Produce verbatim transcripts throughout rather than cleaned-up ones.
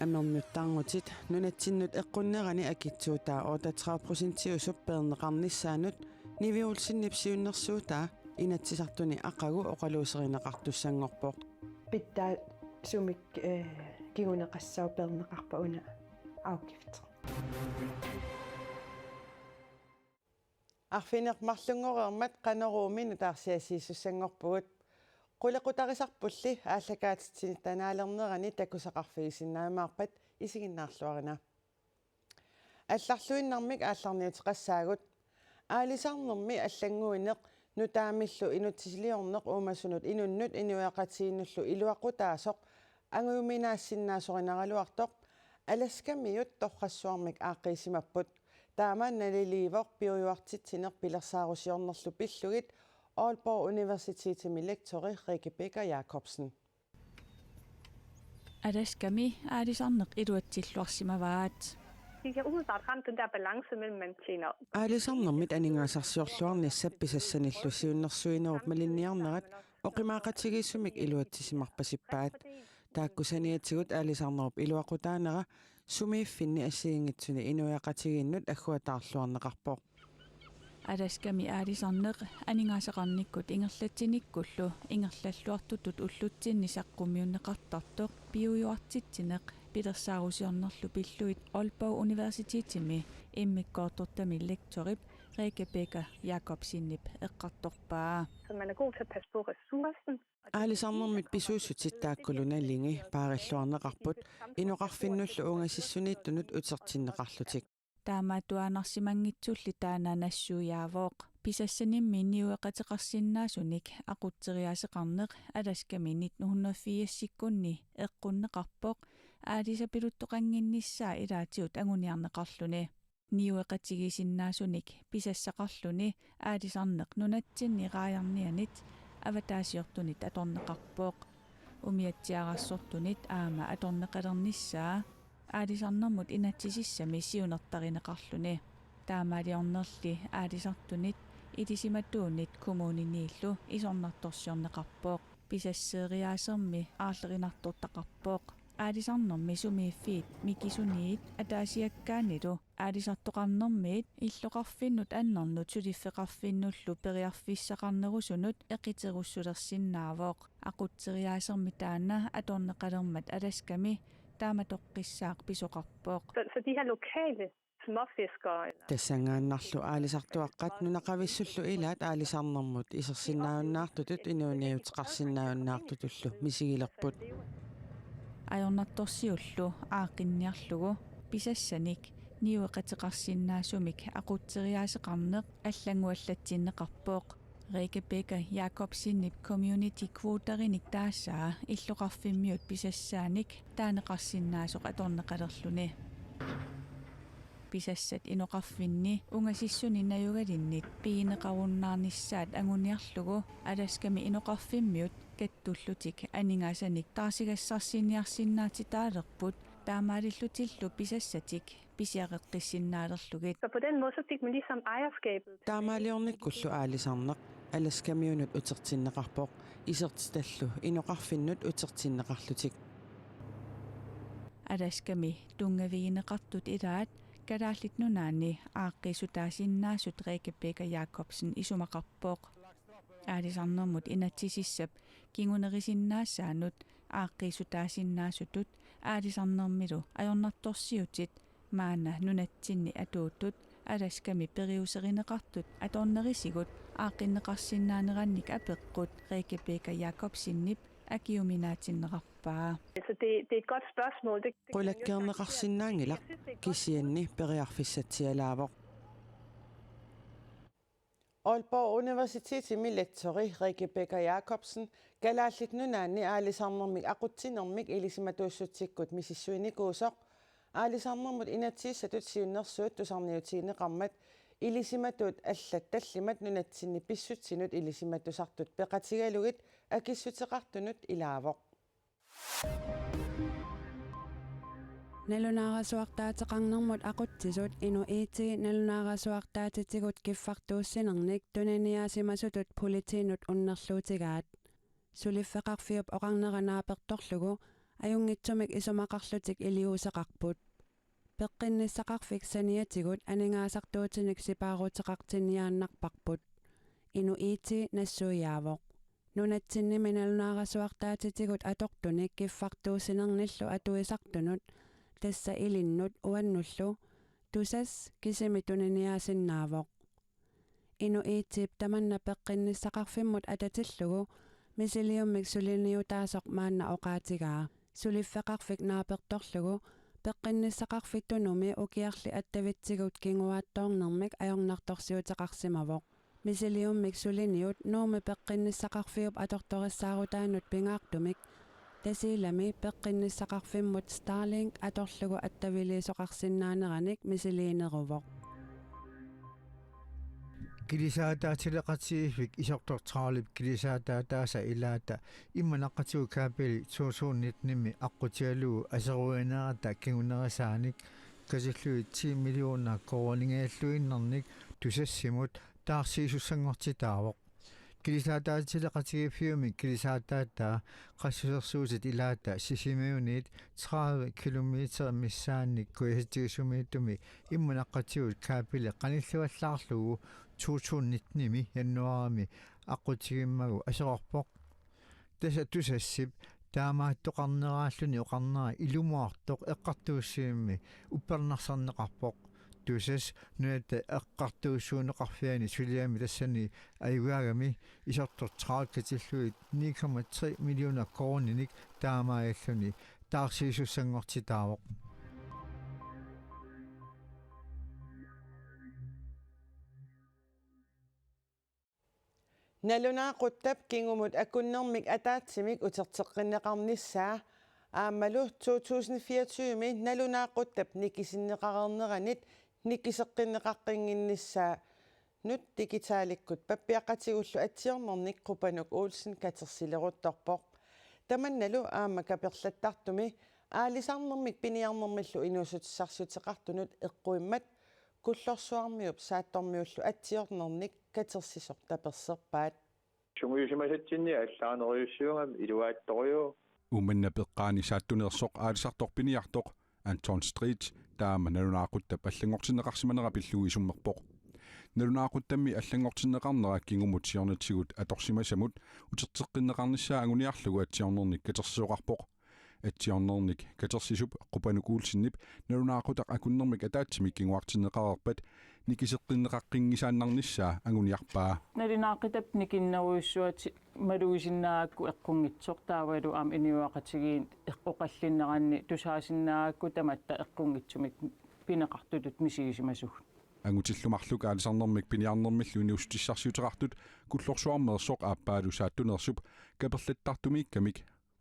Amernuttarnutit nunatsinnut eqqunnerani akitsuutaa otteogtredive procentiusup peerneqarnissaanut Nivi Olsenip siunnersuutaa Inatsisartuni aqagu oqaluuserineqartussanngorpoq. Pitsaasumik, eh, kinguneqassaaq peerneqarpa una afgift. Arfineq-marlunngoreermat Qanoruumi nutaarsiassiissussanngorpugut. Qulequtarisarpulli aallakaatitsinittanaalernerani takusaqarfigisinnaajumaarpat isiginnaarluarina. Allarluinnarmik aallarniuteqassaagut. Aalisarnermi allannguineq nutaamillu inutsisiliorneq uumasunut inunnut inuiaqatigiinnullu iluaqutaasoq angujuminaassinnaasorinaraluartoq Alaskamiut torrassuarmik aaqqiisimapput. Taama naliliivoq piujuartitsineq pilersaarusiornerlu pillugit Aalborg Universitetimi lektori Rebekka Jakobsen. Alaskami aalisarneq iluatsilluarsimavaat. De har umiddelbart ramt den der balance mellem, man tjener Aalisarnermit aningaasarsiorluarnissap pisassanillu siunnersuinerup malinniarnerat oqimaaqatigiissumik iluatsisimarpasippaat. Taakku saniatigut aalisarnerup iluaqutaanera sumiiffinni assigiinngitsuni inuiaqatigiinnut agguataarluarneqarpoq. Alaskami aalisarneq aningaasaqarnikkut ingerlatsinikkullu ingerlalluartutut ullutsinni saqqummiunneqartartoq piujuartitsineq pilersaarusiornerlu pillugit Aalborg Universitetimi immikkoortortami lektorip Rebekka Jakobsenip eqqartorpaa. Så man er god til at passe på ressourcen. Aalisarnermit pisuussutit taakkulu nalingi paarilluarneqarput inoqarfinnullu ungasissuniittunut utertinneqarlutik. Taamaattuaannarsimanngitsulli taanna nassuiaavoq. Pisassanimmi niueqateqarsinnaasunik aqutseriaaseqarneq Alaskami nitten hundrede firsikkunni eqqunneqarpoq aalisapiluttoqannginnissaa ilaatigut anguniarneqarluni. Niueqatigiissinnaasunik pisassaqarluni aalisarneq nunatsinni raajarnianit avataasiortunit atorneqarpoq. Umiatsiaararsortunit aamma atorneqalernissaa aalisarnermut inatsisissami siunertarineqarluni. Taamaaliornerli aalisartunit ilisimatuunit kommuniniillu isornartorsiorneqarpoq. Pisasseeriaasermi aarlerinartortaqarpoq. Aalisarnermi sumiiffiit mikisuniit ataasiakkaanilu aalisartoqarnermiit illoqarfinnut annernut suliffeqarfinnullu periarfissaqarnerusunut eqiterussulersinnaavoq. Aqutseriaasermi taanna atorneqalermat Alaskami taamatoqqissaaq pisoqarpoq. Så, så de her lokale småfiskere, eller Tassanngaannarlu aalisartuaqqat nunaqavissullu ilaat aalisarnermut isersinnaajunnaartutut inuuniuteqarsinnaajunnaartutullu misigilerput. Ajornartorsiullu aaqqinniarlugu pisassanik niueqateqarsinnaasumik aqutseriaaseqarneq allannguallatsinneqarpoq. Rebekka Jakobsenip community quoterinik taasaa illoqarfimmiut pisassaanik taaneqarsinnaasoq atorneqalerluni. Pisassat inoqarfinni ungasissuni najugalinnit pigineqarunnaarnissaat anguniarlugu Alaskami inoqarfimmiut kattullutik aningaasanik taarsigassarsiniarsinnaatitaalerput taamaalillutillu pisassatik pisiareqqissinnaalerlugit. Så på den måde, så fik man ligesom ejerskabet. Taamaaliornikkullu aalisarneq Alaskamiunut utertinneqarpoq, isertitallu inoqarfinnut utertinneqarlutik. Alaskami tunngavigineqartut ilaat Kalaallit Nunaanni aaqqiissutaasinnaasut Rebekka Jakobsen isumaqarpoq. Aalisarnermut inatsisissap kingunerisinnaassaanut aaqqiissutaasinnaasutut aalisarnermilu ajornartorsiutit maanna nunatsinni atuuttut Alaskami periuserineqartut atornerisigut aaqqinneqarsinnaanerannik apeqqut Rebekka Jakobsenip akiuminaatinneqarpaa. Så det, det er et godt spørgsmål. Det, det Qulakkeerneqarsinnaanngilaq, kisianni periarfissatsialaavoq. Aalborg Universitetimi lektori Rebekka Jakobsen Kalaallit Nunaanni aalisarnermik aqutsinermik ilisimatuussutsikkut misissuinikuusoq, aalisarnermut inatsisissatut siunnersuut tusarniutigineqarmat ilisimatuut allat tallimat nunatsinni pissutsinut ilisimatusartut peqatigalugit akissuteqartunut ilaavoq. Nalunaarasuartaateqarnermut aqutsisut inuit nalunaarasuartaatitigut kiffartuussinernik tuniniaasimasutut politiinut unnerluutigaat. Suliffeqarfiup oqarnera naapertorlugu ajunngitsumik isumaqarlutik iliuuseqarput. Peqqinnissaqarfik saniatigut aningaasartuutinik sipaaruteqartinniaannarparput. Inuit nassuiaavoq. Nunatsinnimi nalunaarasuartaatitigut atortunik kiffartuussinermillu atuisartunut, tassa ilinnut uannullu, Tusass kisimi tuniniaasinnaavoq. Inuit tamanna peqqinnissaqarfimmut atatillugu misiliummik suliniutaasoq maanna oqaatigaa. Suliffeqarfik naapertorlugu peqqinnissaqarfik Tunumi ukiarli attavitsigut kinguaattoornermik ajornartorsiuteqarsimavoq. Misiliummik suliniut Nuummi peqqinnissaqarfiup atortorissaarutaanut pingaartumik Tasiilami peqqinnissaqarfimmut Starlink atorlugu attaviliisoqarsinnaaneranik misiliineruvoq. Kilisaataatileqatigiiffik Isortortraalip kilisaataataasa ilaata immaqa aqatigut kaapili to tusind nittenimi aqqutigalugu aseruinerata kingunerisaanik katillugit ti millioner koruuninngaanniilluinnarnik Tusassimut taarsiisussanngortitaavoq. Kilisaataatileqatigiiffiumi kilisaataataa qassusersuutit ilaata Sisimiuniit tredive kilometer missaannik kujassutigissumiittumi immaqa aqatigut kaapili qanillivallaarlugu to tusind nittenimi januaarimi aqqutigimmagu aserorpoq. Tassa Tusassip taamaattoqarneraalluni oqarnera ilumoortoq eqqartuussivimmi uppernarsarneqarpoq. Tusass nunatta eqqartuussuunneqarfiani suliami tassani ajugaagami Isortortraal katillugit ni komma tre millioner koruuninik taamaalilluni taarsiisussanngortitaavoq. Nalunaaquttap kingumut akunnermik ataatsimik uterteqqinneqarnissaa aammalu to tusind fireogtyve-mi nalunaaquttap nikisinneqareerneranit nikiseqqinneqaqqinnissaanut digitalikkut pappiaqatigullu atsiornernik Qupanuk Olsen katersileruttorpoq. Tamannalu aamma kaperlattartumi aalisarnermik piniarnermillu inuussutissarsiuteqartunut eqquimmat Kullorsuarmiup Saattormiullu atsiornernik katersisoq taperserpaat. Sungiusimasatsinni allaanerujussuugami iluaattorujuuvoq. Uummannap eqqaani saattuneersoq aalisartoq piniartoq Anton Street taama nalunaaquttap allanngortinneqarsimanera pillugu isummerpoq. Nalunaaquttammi allanngortinneqarnera kingumut siornatigut atorsimasamut uterteqqinneqarnissaa anguniarlugu atsiornernik katersisoqarpoq. Atsiornernik katersisup Qupanuk Olsenip nalunaaqutaq akunnermik ataatsimik kinguartinneqareerpat nikiseqqinneqaqqinngisaannarnissaa anguniarpaa. Nalunaaqutap nikinnerujussuat malugisinnaagakku eqqunngitsoq taavalu aamma inuiaqatigiit eqqoqallinneranni tusaasinnaagakku tamatta eqqunngitsumik pineqartutut misigisimasugut. Angutillu marluk aalisarnermik piniarnermillu inuussutissarsiuteqartut Kullorsuarmeersoq aappaalu saattuneersup kaperlattartumiikkamik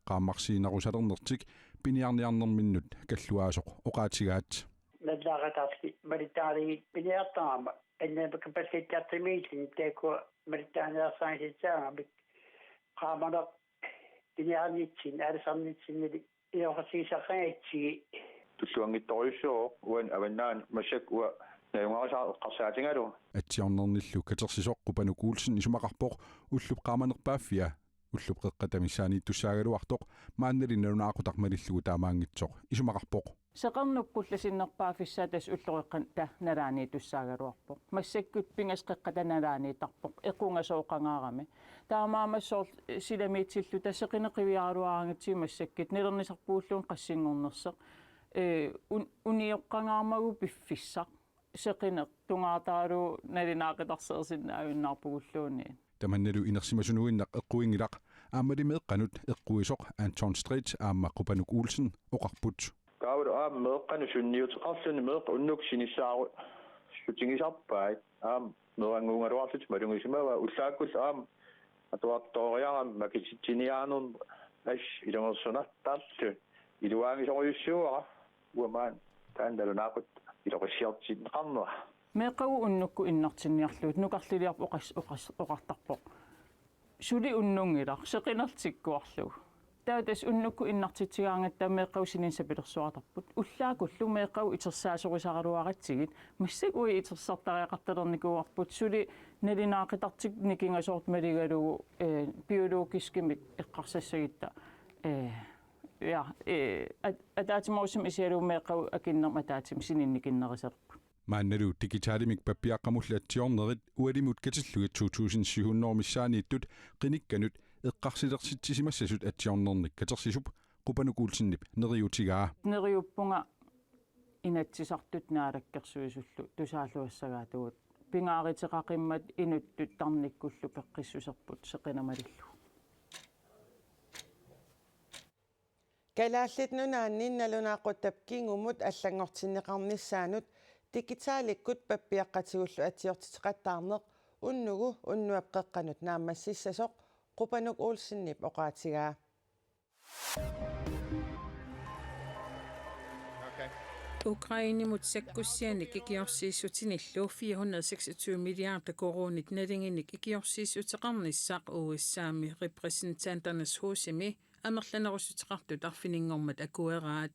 qaammarsiinarusalernertik piniarniarnerminnut kalluaasoq oqaatigaat. Nalunaaqutaq malittaarigit piniartarama annerpaamik kaperlattartumiilluni taakku malittaarniarsarisassaammat qaamaneq piniarnitsinni aalisarnitsinnili iluaqutigisaqanngitsigi. Tulluanngitsorujussuuvoq uani avannaani massakkut uanga najugarisaat eqqarsaatigalugu. Atsiornernillu katersisoq Qupanuk Olsen isumaqarpoq ullup qaamanerpaaffia ullup qeqqata missaaniittussaagaluartoq maannali nalunaaqutaq malillugu taamaanngitsoq isumaqarpoq. Seqernup qullasinnerpaaffissaa tassa ulloq qeqqata nalaaniittussaagaluarpoq. Massakkut pingasut qeqqata nalaaniittarpoq equngasooqangaarami. Taamaammat soorlu silamiitsilluta seqineq qiviaraluaraangatsigu massakkut nilernisarpugulluunniit qassinngornersoq. Ee, un-, unioqqangaarmagu piffissaq. Seqineq tungaataalu nalunaaqutarseersinnaavinnarpugulluunniit. Tamannalu inersimasunuinnaq eqquinngilaq, aammali meeqqanut eqquisoq Anton Street aamma Qupanuk Olsen oqarput. Taavalu aamma meeqqanut sunniuteqarluni meeqqat unnukkut sinissaarussutigisarpaat aamma meerannguugaluarlutik malugisimavaat ullaakkullu aamma atuartooriarami makititsiniaanermut assut ilungersunartarluni iluaagisorujussuuara uanga maani taanna nalunaaqutaq iluaqutsiartinneqarnera. Meeqqagut unnukkut innartinniarlugit nukarliliarput oqas-, oqas-, oqartarpoq. Suli unnunngilaq, seqinerlu tikkuarlugu. Taava tassa unnukkut innartitsigaangatta meeqqagut sininnut sapilersuartarput. Ullaakkullu meeqqagut itersaasorisaraluaratsigit. Massakkut uagut itersartariaqartalernikuuarput suli nalunaaqutartut nikingasoortut maligalugu, eh, biologiskimik eqqarsassagutta, eh, Ja, eh, at-, ataatsimoorussamik isigalugu meeqqagut akinnermik ataatsimik sininnikinnerusarput. Maannalu digitalimik pappiaqqamullu atsiornerit ualimut katillugit to tusind syv hundrede missaaniittut qinikkanut eqqarsilersitsisimassasut atsiornernik katersisup Qupanuk Olsenip neriuutigaa. Neriuppunga Inatsisartut Naalakkersuisullu tusaalluassagaatigut pingaaruteqaqimmat inuttut tarnikkullu peqqissuserput seqineq malillugu. Kalaallit Nunaanni nalunaaquttap kingumut allanngortinneqarnissaanut digitalikkut pappiaqqatigullu atsiortiteqattaarneq unnugu unnuap qeqqanut naammassissasoq Qupanuk Olsenip oqaatigaa. Ukrainemut sakkussianik ikiorsiissutinillu fire hundrede seksogtyve milliarder koruunit nalinginik ikiorsiissuteqarnissaq U S A-mi Repræsentanternes Husimi amerlanerussuteqartut arfininngormat akueraat.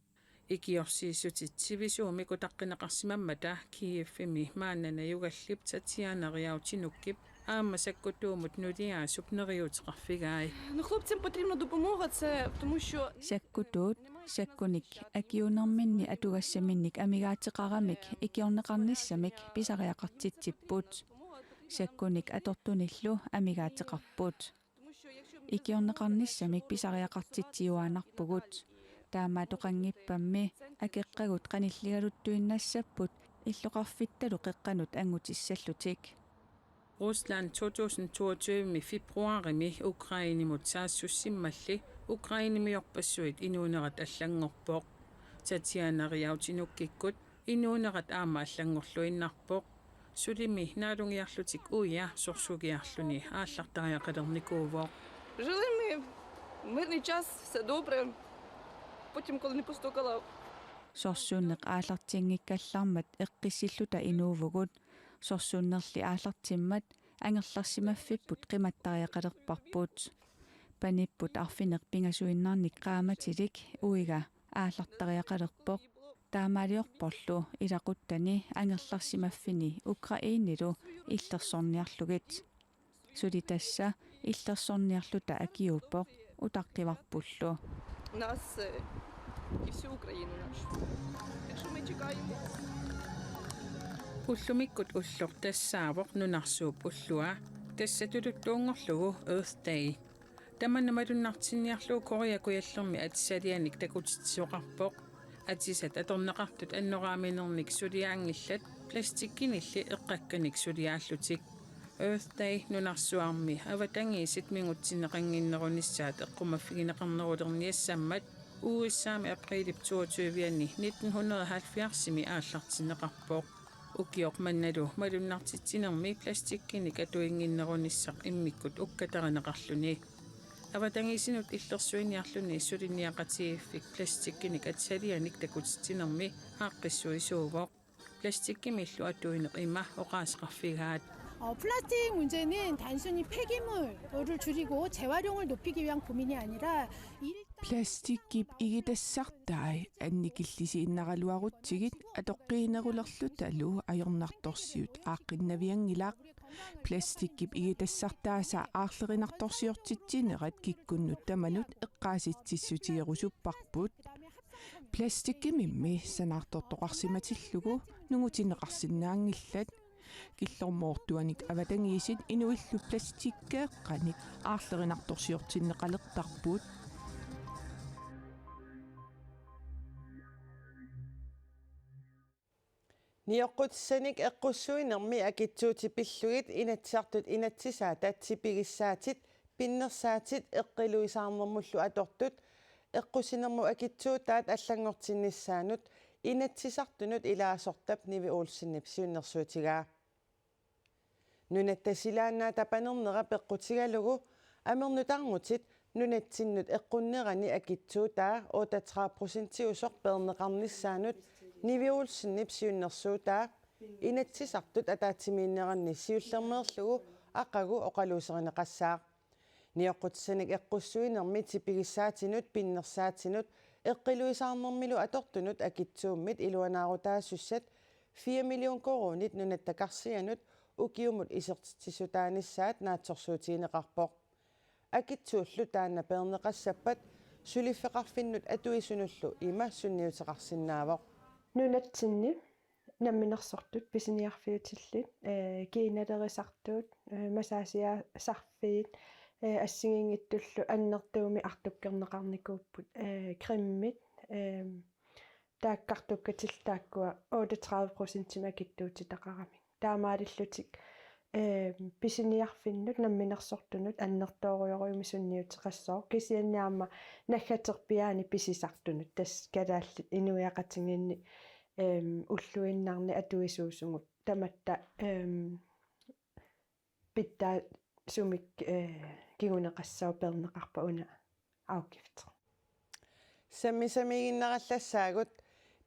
Ikiorsiissutit sivisuumik utaqqineqarsimammata Kievimi maanna najugallip Tatiana Riautinukkip aamma sakkutuumut nuliaasup neriuuteqarfigai. Ну, хлопцям потрібна допомога, це тому що Sakkutuut sakkunik akiuunerminni atugassaminnik amigaateqaramik ikiorneqarnissamik pisariaqartitsipput. Sakkunik atortunillu amigaateqarput. Ikiorneqarnissamik pisariaqartitsiuaannarpugut. Taamaattoqanngippammi akeqqagut qanilligaluttuinnassapput illoqarfittalu qeqqanut angutissallutik. Rusland to tusind toogtyve februarimi Ukrainemut saassussimmalli Ukrainemiorpassuit inuunerat allanngorpoq. Tatiana Riautinukkikkut inuunerat aamma allanngorluinnarpoq. Sulimi naalungiarlutik uia sorsugiarluni aallartariaqalernikuuvoq. Жили ми мирний час, все добре. Потім, коли не постукала, Sorsunneq aallartinngikkallarmat eqqissilluta inuuvugut. Sorsunnerli aallartimmat angerlarsimaffipput qimattariaqalerparput. Panipput arfineq-pingasuinnarnik qaamatilik uiga aallartariaqalerpoq. Taamaaliorporlu ilaquttani angerlarsimaffini Ukrainelu illersorniarlugit. Suli tassa illersorniarluta akiuuppoq utaqqivarpullu. Нас е, і всю Україну нашу. Так що ми чекаємо. Ullumikkut ulloq tassaavoq nunarsuup ullua, tassa tuluttuunngorlugu Earth Day. Tamanna malunnartinniarlugu Korea Kujallermi atisalianik takutitsisoqarpoq. Atisat atorneqartut annoraaminernik suliaanngillat plastikkinilli eqqakkanik suliaallutik. Earth Day nunarsuarmi avatangiisit mingutsinneqannginnerunissaat eqqumaffigineqarnerulerniassammat U S A-mi aprilip toogtyve-ani nitten hundrede og halvfjerds-imi aallartinneqarpoq. Ukioq mannalu malunnartitsinermi plastikkinik atuinnginnerunissaq immikkut ukkatarineqarluni. Avatangiisinut illersuiniarluni suliniaqatigiiffik plastikkinik atisalianik takutitsinermi aaqqissuisuuvoq. Plastikkimillu atuineq ima oqaaseqarfigaat. 어, 플라스틱 문제는 단순히 폐기물을 줄이고 재활용을 높이기 위한 고민이 아니라 일 Plastikkip igitassartai annikillisiinnaraluarutsigit atoqqiinerulerlutalu ajornartorsiut aaqqinnavianngilaq. Plastikkip igitassartaasa aarlerinartorsiortitsinerat kikkunnut tamanut eqqaasitsissutigerusupparput. Plastikkimimmi sanaartortoqarsimatillugu nungutinneqarsinnaanngillat. Killormoortuanik avatangiisit inuillu plastikkeeqqanik aarlerinartorsiortinneqalertarput. Nioqqutissanik eqqussuinermi akitsuutit pillugit Inatsisartut inatsisaata tipigissaatit pinnersaatit eqqiluisaarnermullu atortut eqqussinermut akitsuutaat allanngortinnissaanut Inatsisartunut ilaasortap Nivi Olsenip siunnersuutigaa. Nunatta silaannaata panernera peqqutigalugu amernutarngutit nunatsinnut eqqunnerani akitsuutaa otteogtredive procentiusoq peerneqarnissaanut Nivi Olsenip siunnersuutaa Inatsisartut ataatsimiinneranni siullermeerlugu aqagu oqaluuserineqassaaq. Nioqqutissanik eqqussuinermi tipigissaatinut pinnersaatinut eqqiluisaarnermilu atortunut akitsuummit iluanaarutaasussat fire million koruunit nunatta karsianut ukiumut isertitsissutaanissaat naatsorsuutigineqarpoq. Akitsuullu taanna peerneqassappat Suliffeqarfinnut atuisunullu ima sunniuteqarsinnaavoq. Nunatsinni namminersortut pisiniarfiutillit, eh, kiinalerisartut, eh, massagesiasarfiit, eh, assigiinngitsullu annertuumik artukkerneqarnikuupput, eh, cremit, eh, taakkartukkatillu taakkua otteogtredive procentimik akitsuutitaqaramik. Taamaalillutik, eh, pisiniarfinnut namminersortunut annertoorujorujussuarmik sunniuteqassooq, kisianni aamma naggaterpiaani pisisartunut, tassa kalaallit inuiaqatigiinni, eh, ulluinnarni atuisuusugut tamatta, eh, pitsaasumik, eh, kinguneqassaaq, peerneqarpoq una afgift. Sammisamiiginnarallassaagut,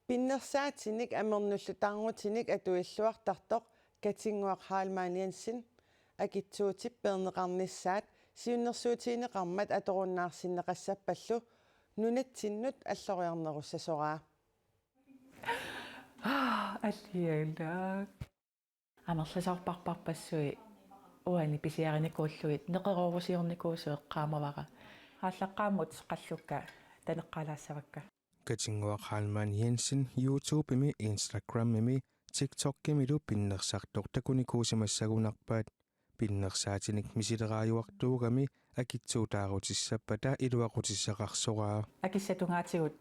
pinnersaatinik amernullu tarnutinik atuilluartartoq Katinnguaq Heilmann Jensen akitsuutip peerneqarnissaat siunnersuutigineqarmat atorunnaarsinneqassappallu nunatsinnut alloriarnerussasoraa. Allialaak. Amerlasoorparparpassui uani pisiarinikuullugit neqeroorusiornikuusoq eqqaamavara. Aallaqqaammut qallukka taneqqaalaassavakka. Katinnguaq Heilmann Jensen YouTubemi, Instagramimi, TikTokimilu pinnersartoq takunikuusimassagunarpaat. Pinnersaatinik misileraajuartuugami akitsuutaarutissappata iluaqutissaqarsoraa. Akissat tungaatigut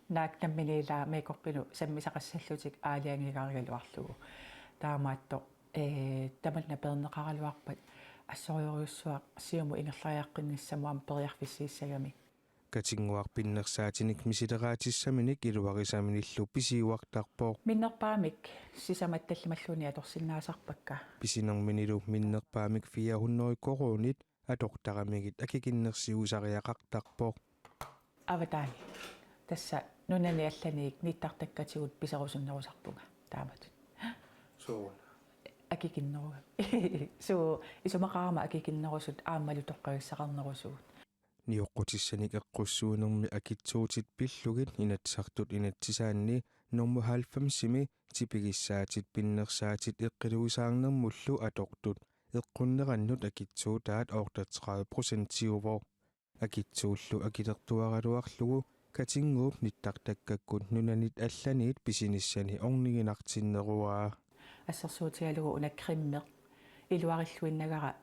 naak nammineq ilaa makeupinut sammisaqassallutik aalajangigaluarlugu. Taamaattoq, eh, tamanna peerneqaraluarpat assorujorujussuaq siumut ingerlariaqqinnissamut aamma periarfissiissagami. Katinnguaq pinnersaatinik misileraatissaminnik iluarisaminillu pisiuartarpoq. Minnerpaamik sisamat tallimalluunniit atorsinnaasarpakka. Pisinerminilu minnerpaamik fire hundrede koruunit atortaramigit akikinnersiusariaqartarpoq. Avataani. Tassa nunani allaniit nittartakkatigut piserusunnerusarpunga taamatut. Suu. Akikinnerugami. Suu, isumaqarama akikinnerusut aammalu toqqagassaqarnerusugut. Nioqqutissanik eqqussuinermi akitsuutit pillugit Inatsisartut inatsisaanni nummer halvfemsimi tipigissaatit pinnersaatit eqqiluisaarnermullu atortut eqqunnerannut akitsuutaat otteogtredive procentiuvoq. Akitsuullu akilertuaraluarlugu Katinnguup nittartakkakkut nunanit allaniit pisinissani orniginartinneruaa. Assersuutigalugu una creme iluarilluinnagara,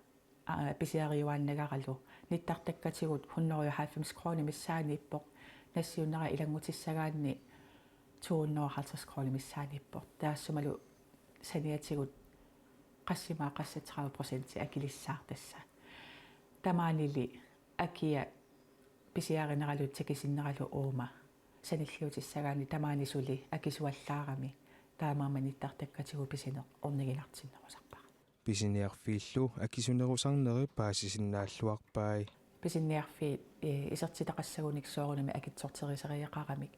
aa, pisiariuaannagaralu nittartakkatigut hundrede og halvfems kroner missaaniippoq, nassiunnera ilanngutissagaanni to hundrede og halvtreds kroner missaaniippoq. Taassumalu saniatigut qassimaaqqassat tredive procenti akilissaaq tassa. Tamaanili akia pisiarineralu takusinneralu uuma sanilliutissagaanni tamaani suli akisuallaarami, taamaammat nittartakkatigut pisineq orniginartinnerusarpara. Pisiniarfiillu akisunerusarneri paasisinnaalluarpai. Pisiniarfiit, eh, isertitaqassagunik soorunami akitsorterisariaqaramik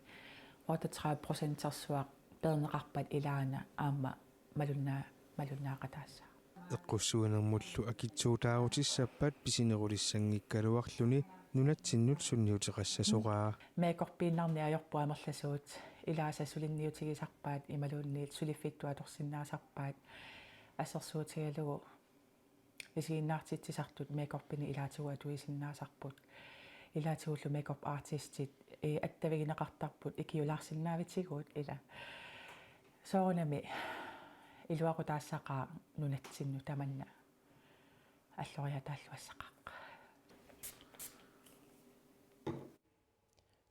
otteogtredive procentersuaq peerneqarpat ilaana aamma malunnaa-, malunnaaqataassaaq. Eqqussuinermullu akitsuutaarutissappat pisinerulissanngikkaluarluni nunatsinnut sunniuteqassasoraa. Makeuppiinnarneq ajorput amerlasuut, ilaasa sulinniutigisarpaat imaluunniit suliffittut atorsinnaasarpaat, assersuutigalugu isiginnaartitsisartut makeupinik ilaatigut atuisinnaasarput. Ilaatigullu makeup artistit, eh, attavigineqartarput ikiulaarsinnaavitigut ila. Soorunami iluaqutaassaqaaq nunatsinnut tamanna alloriataalluassaqaaq.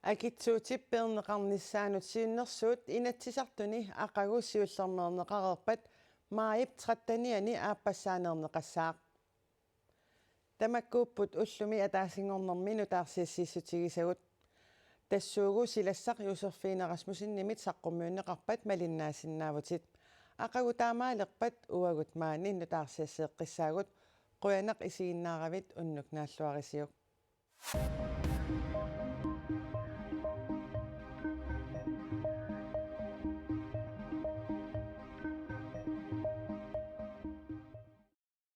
Akitsuutip peerneqarnissaanut siunnersuut Inatsisartuni aqagu siullermeerneqareerpat maajip trettenianni aappassaaneerneqassaaq. Tamakkuupput ullumi ataasinngornermi nutaarsiassiissutigisagut. Tassuugu silassaq Josefine Rasmussenimit saqqummiunneqarpat malinnaasinnaavutit. Aqagu taamaalerpat uagut maani nutaarsiasseeqqissaagut, qujanaq isiginnaaravit, unnuk naalluarisiuk.